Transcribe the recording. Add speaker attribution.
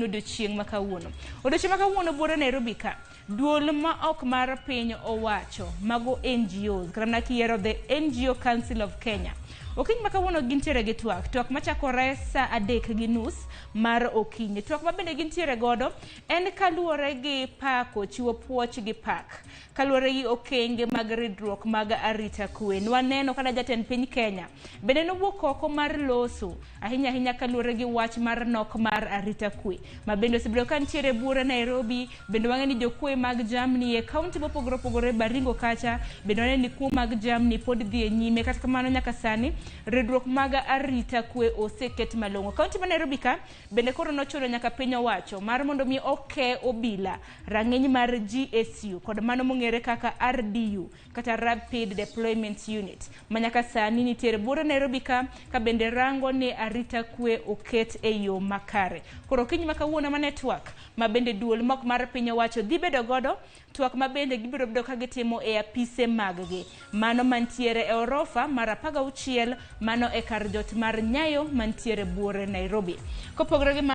Speaker 1: Odiochieng' ma kawuono. Odiochieng' ma kawuono buore Nairobi ka. Duol ma ok mar piny owacho mago NGOs kata mana kiyiero the NGO Council of Kenya. Okinyi ma kawuono gintiere gi twak, twak machakore saa 3:30 mar okinyi. Twak ma bende gintiere godo en kaluwore gi pako chiwo puoch gi pak kaluwore gi okenge mag ridruok mag arita kwe. Nwaneno kata jatend piny Kenya bende nowuok oko mar loso ahinya ahinya kaluwore gi wach mar nok mar arita kwe ma bende osebedo ka nitiere buore Nairobi. Bende wang'e ni jokwe mag jamni e kaunti mopogore opogore Baringo kacha bende waneno ni kuo mag jamni pod dhi e nyime. Kata kamano nyaka sani ridruok mag arita kwe oseket malong'o. Kaunti ma Nairobi ka bende koro nochuno nyaka piny owacho mar mondo mi oke obila rang'iny mar GSU kod mano mong'ere kaka RDU kata Rapid Deployment Unit ma nyaka sani nitiere buore Nairobi ka ka bende rango ni arita kwe oket e yo makare. Koro okinyi ma kawuono ma network ma bende duol mok mar piny owacho dhi bedo godo twak ma bende gibiro bedo ka gitimo e apise maggi mano mantiere e orofa mar 16 mano e kar jot mar Nyayo mantiere buore Nairobi. Kopogore gi